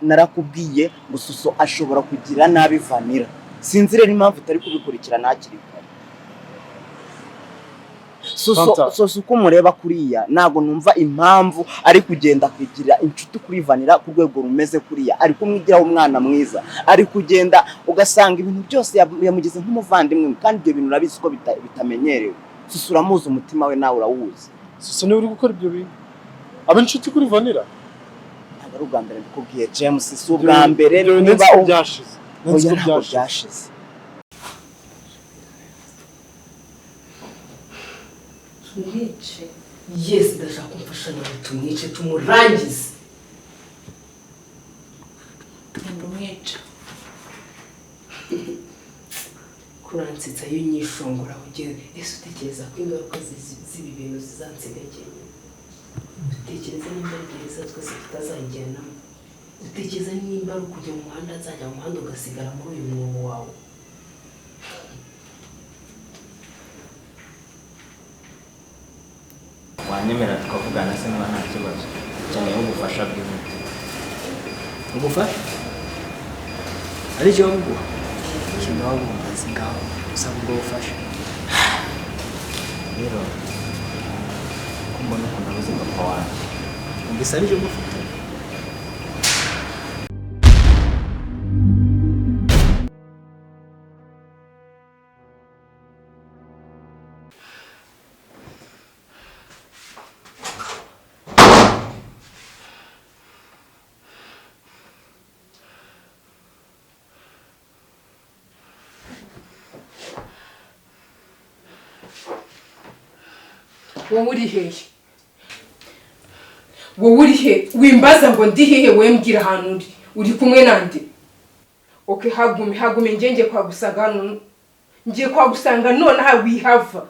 Narakubwiye ngo Suso ashobora kugira nabi Vanilla. Sinzi rero impamvu utari kubikurikirana hakiri kare. Suso, Fanta. Suso uko umureba kuriya, ntabwo numva impamvu ari kugenda akigira inshuti kuri Vanilla ku rwego rumeze kuriya. Ari kumwigiraho umwana mwiza, ari kugenda ugasanga ibintu byose yamugize nk'umuvandimwe, kandi ibyo bintu urabizi ko bitamenyerewe. Suso uramuzi, umutima we nawe urawuzi. Suso niwe uri gukora ibyo bintu, aba inshuti kuri Vanilla. Ntabwo ari ubwa mbere mbikubwiye, James, si ubwa mbere. Ibyo bintu Niba nzi ko byashize. Nzi Oya, ko ntabwo byashize. byashize. Tumwice? Yes, ndashaka kumfasha nawe, tumwice, tumurangize. Genda umwica. Kuransetsa iyo unyishongora ugeze. Ese utekereza ko ingaruka z'ibi bintu zizansiga njyenyine? Utekereza nimba ari gereza twese tutazayijyanamo? Utekereza nimba ari ukujya mu muhanda, nzajya mu muhanda ugasigara muri uyu mwobo wawe? Wanyemera tukavugana se niba nta kibazo? Nkeneye ubufasha bwihutirwa. Ubufasha ari cyo buguha, ngaho bumbaze, ngaho usaba ubwo bufasha. Rero ko mbona ukuntu abuze papa wanjye. Mbese ari cyo gufite? Wowe uri hehe? Wowe uri he? Wimbaza ngo ndi hehe? Wowe mbwira ahantu uri. Uri kumwe nande? Okay, hagume, hagume. Njye ngiye kwagusanga hano, ngiye kwagusanga nonaha, wihava.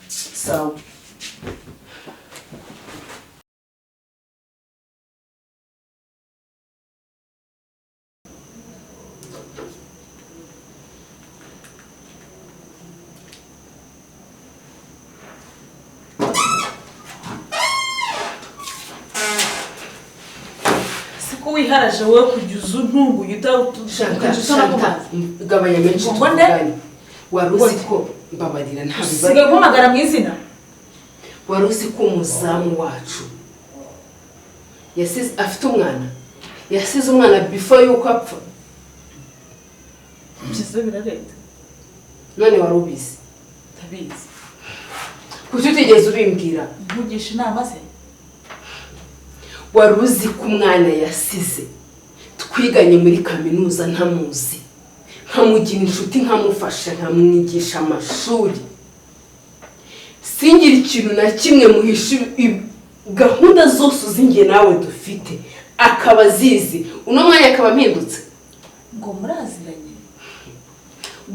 Sawa. Siko wiharaje wowe kujya uza untunguye? Shanta. Uta Shanta, gabanya menshi. Ngo nde? Tuvugane. Wari uzi ko, mbabarira, nta Usigaye bibazo. guhamagara mu izina. Wari uzi ko umuzamu wacu yasize afite umwana, yasize umwana before yuko apfa? Byiza birarenze. None wari ubizi? Ndabizi. Kuki utigeze ubimbwira? Nkugisha inama se? Wari uzi ko umwana yasize twiganye muri kaminuza, ntamuzi, nkamugira inshuti, nkamufasha, nkamwigisha amashuri, singira ikintu na kimwe muhisha, gahunda zose uzi njye nawe dufite akaba azizi, uno mwanya akaba ampindutse? Ngo muraziranye?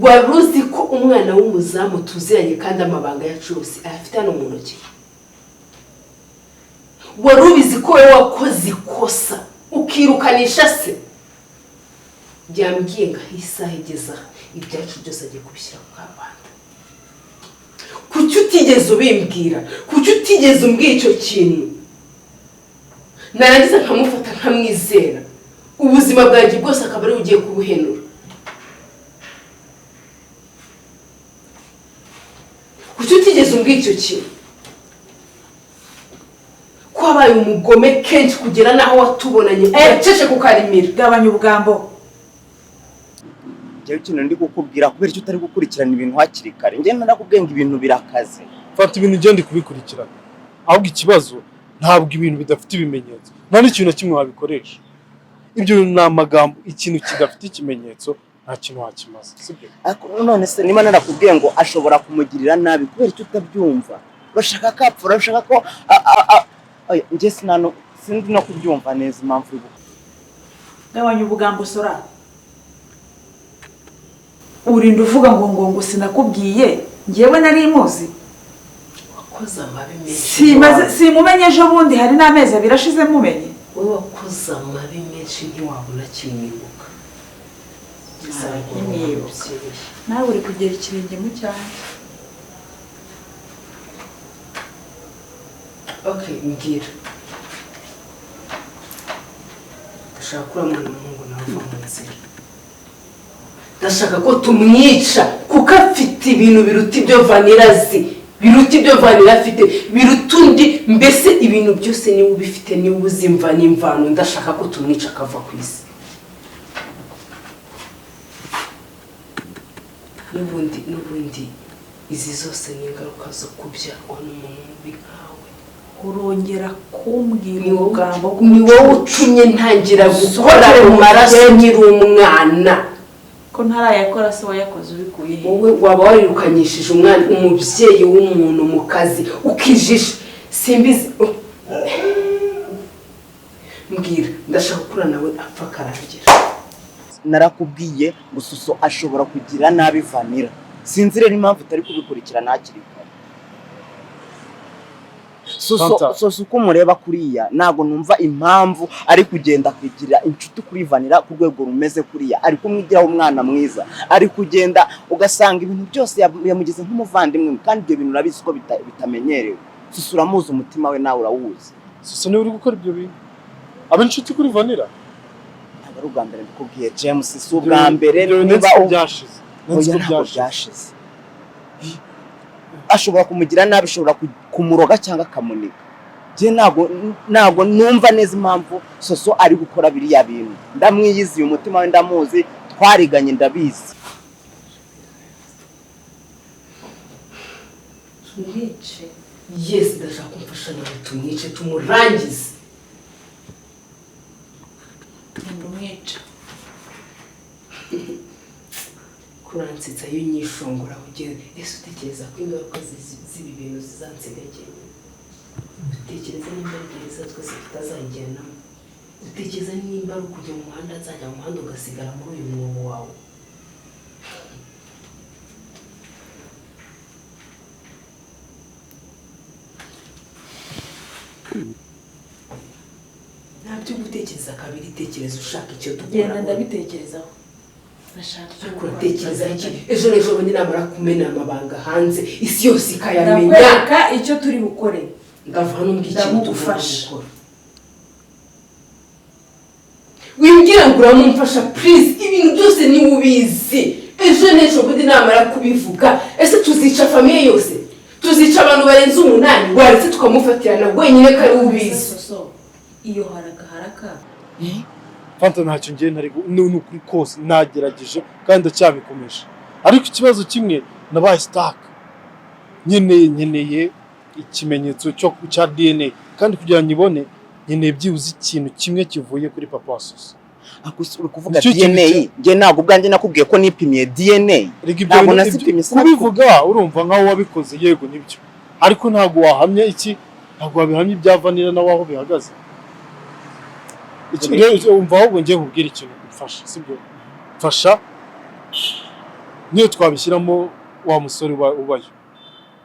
Wari uzi ko umwana w'umuzamu tuziranye kandi amabanga yacu yose ayafite hano mu ntoki? Wari ubizi ko wowe wakoze ikosa ukirukanisha se? Byambwiye ngo aho isaha igeze aha, ibyacu byose agiye kubishyira ku karubanda. Kuki utigeze ubimbwira? Kuki utigeze umbwira icyo kintu, narangiza nkamufata, nkamwizera, ubuzima bwanjye bwose akaba ariwe ugiye kubuhenura? Kuki utigeze umbwira icyo kintu, ko wabaye umugome kenshi kugera n'aho watubonanye uraceceka ukarimira? Gabanya ubugambo. Njyewe ikintu ndi kukubwira, kubera icyo utari gukurikirana ibintu hakiri kare? Njyewe narakubwiye ngo ibintu birakaze. Fata, ibintu ugenda kubikurikirana, ahubwo ikibazo ntabwo ibintu bidafite ibimenyetso, nta n'ikintu na kimwe wabikoresha. Ibyo bintu ni amagambo. Ikintu kidafite ikimenyetso nta kintu wakimaza, sibyo? Ariko none se niba narakubwiye ngo ashobora kumugirira nabi, kubera icyo utabyumva? Urashaka ko apfa? Urashaka ko oya, njye sinzi no kubyumva neza impamvu uri Gabanya ubugambo, Sora. Urinda uvuga ngo sinakubwiye? Njyewe nari muzi. Wakoze amabi menshi. Simaze simumenye ejo bundi, hari n'amezi 2 ashize mumenye. Wowe wakoze amabi menshi, ntiwabona kimwibuka. Nkimwibuka. Nawe uri kugera ikirenge mu cyanjye. Okay, mbwira. Ndashaka ko uriya mwana w'umuhungu nawe ava mu nzira. Ndashaka ko tumwica kuko afite ibintu biruta ibyo Vanilla azi, biruta ibyo Vanilla afite, biruta undi. Mbese ibintu byose niwe ubifite, niwe uzi imva n'imvano. Ndashaka ko tumwica akava ku isi. N'ubundi izi zose ni ingaruka zo kubyarwa n'umuntu mubi nkawe. Urongera kumbwira ubugambo? Ni wowe utumye ntangira gukora mu maraso nkiri umwana. Ko ntarayakora se wayakoze ubikuye he? Wowe waba warirukanyishije umwana, umubyeyi w'umuntu mu kazi, ukijisha simbizi. Mbwira, ndashaka gukura nawe apfa akarangira. Narakubwiye ngo Soso ashobora kugira nabi Vanilla. Sinzi rero impamvu utari kubikurikirana hakiri kare. Soso, Fanta. Soso uko umureba kuriya, ntabwo numva impamvu ari kugenda akigira inshuti kuri Vanilla ku rwego rumeze kuriya. Ari kumwigiraho umwana mwiza, ari kugenda ugasanga ibintu byose yamugize nk'umuvandimwe, kandi ibyo bintu urabizi ko bitamenyerewe. Soso uramuzi, umutima we nawe urawuzi. Soso niwe uri gukora ibyo bintu, aba inshuti kuri Vanilla. Ntabwo ari ubwa mbere mbikubwiye, James, si ubwa mbere. Ibyo bintu Niba nzi ko byashize. Nzi Oya, ko ntabwo byashize. byashize. Ashobora kumugira nabi, ashobora kumuroga cyangwa akamuniga. Njye ntabwo numva neza impamvu Soso ari gukora biriya bintu. Ndamwiyiziye, umutima we ndamuzi, twariganye, ndabizi. Tumwice? Yes, ndashaka kumfasha nawe tumwice, tumurangize. Genda umwica. Kuransetsa iyo unyishongora ugeze. Ese utekereza ko ingaruka z'ibi bintu zizansiga jyenyine? Utekereza nimba ari gereza twese tutazayijyanamo? Utekereza nimba ari ukujya mu muhanda, nzajya mu muhanda ugasigara muri uyu mwobo wawe? Nta byo gutekereza kabiri, tekereza ushaka icyo dukora. Genda, ndabitekerezaho, ndashaka icyo gukora. Uratekereza iki? Ejo n'ejo bundi namara kumena amabanga hanze, isi yose ikayamenya, Ndakwereka icyo turi bukore. Ndava hano mbwira ikintu tugomba Ndamugufasha. gukora. Wimbwira ngo uramumfasha, please. Ibintu byose niwe ubizi. Ejo n'ejo bundi namara kubivuga, ese tuzica famille yose? Tuzica abantu barenze umunani? Waretse tukamufatirana wenyine ko ari we ubizi? Soso iyo haraka haraka. Fanta, ntacyo ngiye ntari ni ukuri kose nagerageje kandi ndacyabikomeje, ariko ikibazo kimwe nabaye stuck. Nkeneye ikimenyetso cya DNA, kandi kugira ngo nyibone nkeneye byibuze ikintu kimwe kivuye kuri papa wa Soso. Uri kuvuga Nicyo kintu DNA? Njye ntabwo ubwanjye nakubwiye ko nipimiye DNA. Erega ibyo Ntabwo bintu nazipimye, sinabikubwiye. Kubivuga urumva nkaho wabikoze, yego nibyo, ariko ntabwo wahamya iki, ntabwo wabihamya ibya Vanilla nawe aho bihagaze. Rero umva, ahubwo ngiye nkubwira ikintu, mfasha, sibyo? Mfasha, niyo twabishyiramo wa musore ubayo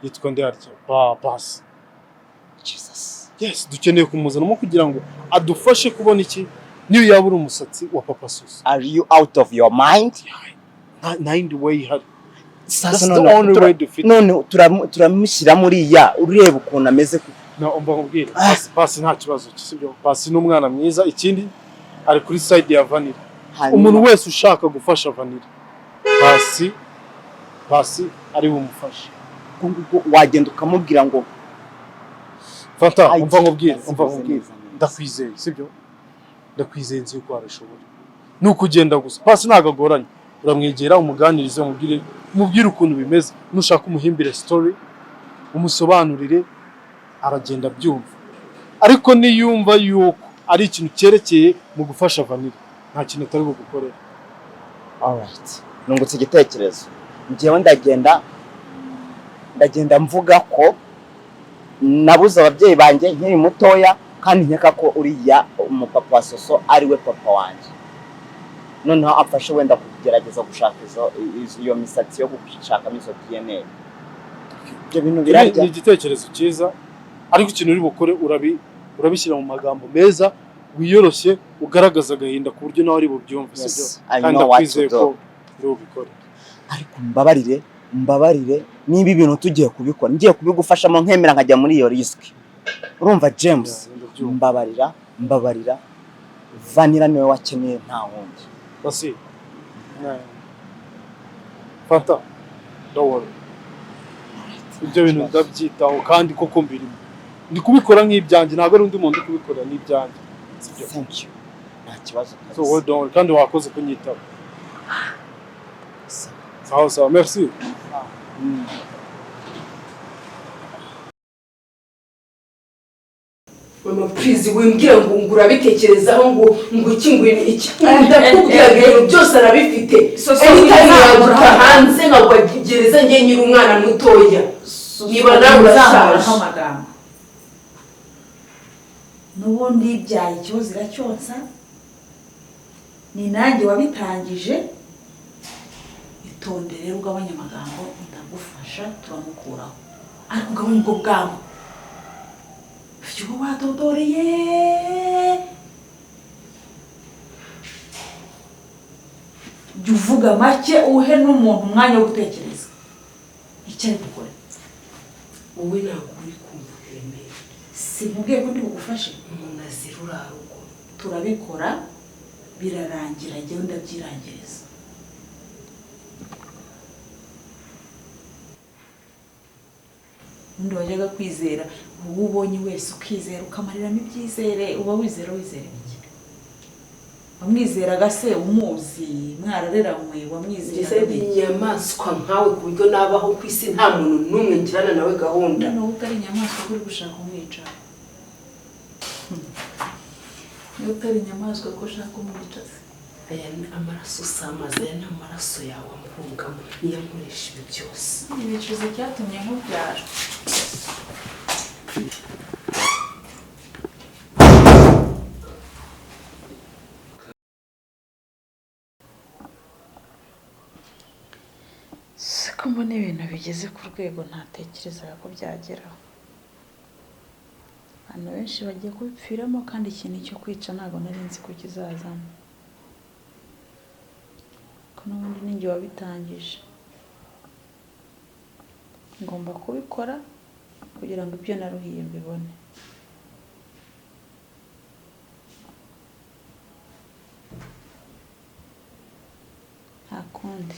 yitwa nde harya, ba Pasi. Jesus. Yes, dukeneye kumuzanamo kugira ngo adufashe kubona iki, niyo yaba uri umusatsi wa papa Soso. Are you out of your mind? Nta yindi way ihari. Sasa That's the none only way dufite. None turamushyira muriya, ureba ukuntu ameze Na umva nkubwire, Pasi nta kibazo, sibyo? Pasi ni umwana mwiza, ikindi ari kuri side ya Vanilla. Hanyuma Umuntu wese ushaka gufasha Vanilla, Pasi ari bumufashe. Ubwo ngubwo wagenda ukamubwira ngo Fata, Ai, umva nkubwire, umva neza, nkubwire. neza, neza. Ndakwizeye, sibyo? Ndakwizeye, nzi yuko wabishobora. Ni ukugenda gusa. Pasi ntabwo agoranye. Uramwegera, umuganirize, umubwire ukuntu bimeze. Nushaka umuhimbire story, umusobanurire, aragenda abyumva. Ariko niyumva yuko ari ikintu cyerekeye mu gufasha Vanilla, nta kintu atari bugukorere. Alright, nungutse igitekerezo. Njyewe ndagenda mvuga ko nabuze ababyeyi banjye nkiri mutoya, kandi nkeka ko uriya umupapa wa Soso ari we papa wanjye. Noneho amfashe wenda kugerageza gushaka iyo misatsi yo gushakamo izo DNA. Ibyo bintu birarya. Ni igitekerezo cyiza, ariko ikintu uri bukore urabishyira mu magambo meza, wiyoroshye, ugaragaza agahinda ku buryo nawe ari bubyumve, sibyo? Yes, I Kandi know what to ndakwizeye do. ko uri bubikore. Ariko mbabarire, mbabarire, niba ibintu tugiye kubikora, ngiye kubigufashamo, nkemera nkajya muri iyo risk, urumva James? Yeah, ndabyumva. Mbabarira, mbabarira. Vanilla niwe wakeneye, nta wundi. Basi fata, don't worry, ibyo bintu ndabyitaho kandi koko mbirimo, ndi kubikora nk'ibyanjye, ntabwo ari undi muntu uri kubikora, n'ibyanjye, sibyo? Thank you, nta kibazo. So well done, kandi wakoze kunyitaho. Kabisa. Sawa sawa, merci. Mama, please, wimbwira ngo urabitekerezaho, ngo iki, ngo iki. Ndakubwira ngo ibintu byose arabifite. So, Anytime winzamura. yaguta hanze nkagwa gereza njye nyiri umwana mutoya. Niba nawe urashaje. Amagambo n'ubundi byaye ikibazo iracyonsa, ni nanjye wabitangije. Itonde rero, ugabanye amagambo, ndagufasha turamukuraho, ariko ugabanye ubwo bwangu ufite uwo wadodoreye. Jya uvuga make, uhe n'umuntu umwanya wo gutekereza icyo ari gukora. Wowe ntabwo uri kumva uburemere. Sinkubwiye ko ndi bugufashe? Umuntu azira urarugo. Turabikora birarangira, njyewe ndabyirangiriza. Ubundi wajyaga kwizera uwo ubonye wese, ukizera ukamariramo ibyizere, uba wizera wizera iki? Wamwizeraga se umuzi mwarareranywe? Ngeze Wamwizeraga ndi iki? inyamaswa nkawe ku buryo nabaho ku isi nta muntu n'umwe ngirana nawe gahunda? None wowe utari inyamaswa ko uri gushaka kumwica? Niba utari inyamaswa ko ushaka kumwica se? Aya ni amaraso, si amazi, aya ni amaraso yawe amvungamo, niyo ankoresha ibi byose. Ibicuza icyatumye nkubyara. Siko mbona ibintu bigeze ku rwego ntatekerezaga ko byageraho, abantu benshi bagiye kubipfiramo, kandi ikintu cyo kwica ntabwo nari nzi ko kizazamo, ko n'ubundi ninjye wabitangije, ngomba kubikora kugira ngo ibyo naruhiye mbibone. Nta kundi.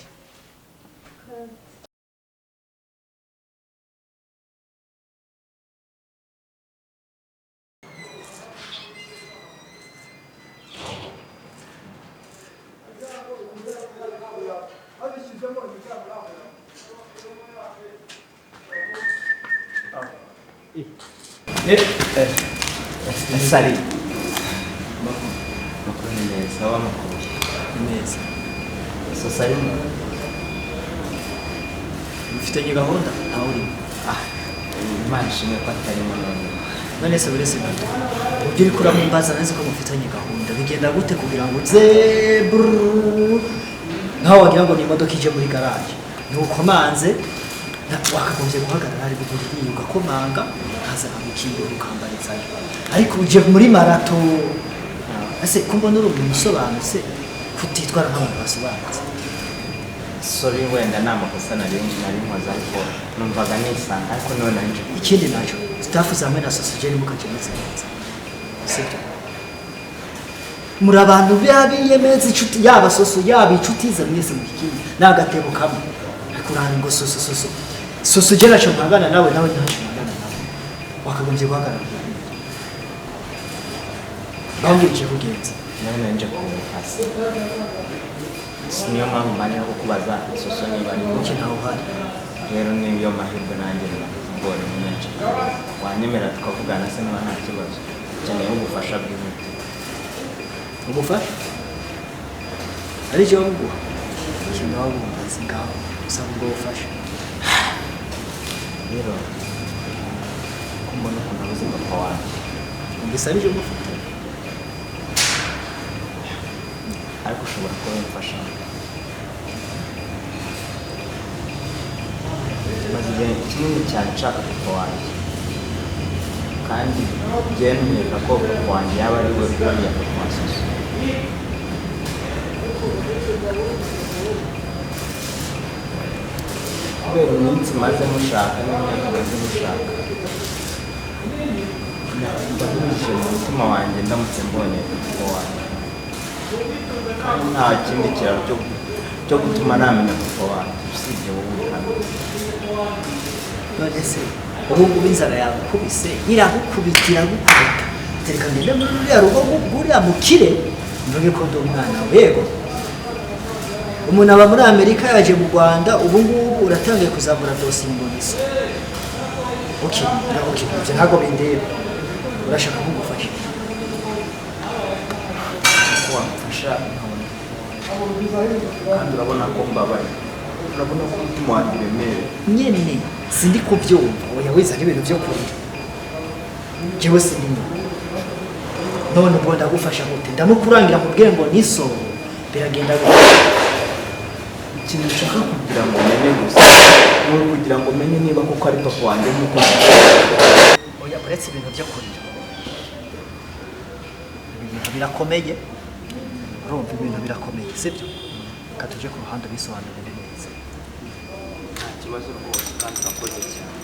Sari, makuru ni meza, w'amakuru? Ni meza. So sari. Mufitanye gahunda, ntawe urimo? Ah, Imana ishimwe ko atarimo none. None se burese gato, ubyo uri kuramumbaza nzi ko mufitanye gahunda, bigenda gute kugira ngo uze brrrr, nkaho wagira ngo ni imodoka ije muri garaje ntukomanze? Wakagombye guhagarara ari buguririye, ugakomanga, ukaza nkamukingura, ukambarizayo, ariko uje muri marato. Ese ko mbona uri umuntu usobanutse, kutitwara nk'abantu basobanutse? Sorry, wenda ni amakosa nari nkoze, ariko numvaga nisanga, ariko none nari nje. Ikindi nacyo, staff zamwe na sosiyete mukajya neza, sibyo? Muri abantu b'abiyemeza, inshuti yaba soso yaba inshuti ze, mwese mukikindi ni agatebo kamwe, ariko uranga ngo soso soso soso, ujye ntacyo mpangana nawe, nawe ntacyo mpangana nawe, wakagombye guhagarara. Bambwira kugenza. Nari nari nje kumukasi, niyo mpamvu mbanje no kukubaza soso niba ari Kuki ntawe uhari? Rero niyo mahirwe nanjye mbonye menshi, wanyemera tukavugana se niba nta kibazo? Nkeneye ubufasha bwihutirwa. Ubufasha ari cyo babuguha, ikintu waba wumva ngaho usaba ubwo bufasha. Rero ko mbona ukuntu abuze papa wanjye. Mbese ari cyo gufata? Ariko ushobora kuba wamfasha. Maze igihe kinini cyane nshaka papa wanjye, kandi byemera ko papa wanjye yaba ari we uriya papa wa soso. Kubera iminsi maze mushaka n'imyaka maze mushaka, ndahuje mu mutima wanjye ndamutse mbonye papa wanjye. Kandi nta kindi kiraro cyo gutuma namenya papa wanjye usibye wowe uri hano. None se ubu ngubu inzara yagukubise, iragukubita, iragukubita, tereka ngende muri ruriya rugo rw'uriya mukire mvuge ko ndi umwana we. Yego, umuntu aba muri Amerika yaje mu Rwanda, ubu ngubu uratangiye kuzamura dosiye ngo nise. Okay, okay, ibyo ntabwo bindeba. Urashaka kugufasha? Ko wamfasha nkabona papa wanjye. Kandi urabona ko mbabaye, urabona ko umutima wanjye uremereye. Nyene sindi kubyumva. Oya, wizana ibintu byo kurira, jewe sindi nyuma. None ubwo ndagufasha gute? Ndamukurangira nkubwire ngo niso, biragenda gute? Ikintu nshaka kugira ngo menye gusa ni ukugira ngo menye niba koko ari papa wanjye nk'uko Oya, uretse ibintu byo kurira, ibintu birakomeye. Urumva, ibintu birakomeye, sibyo? Reka tuje ku ruhande ubisobanurire neza. Nta kibazo rwose, kandi urakoze cyane.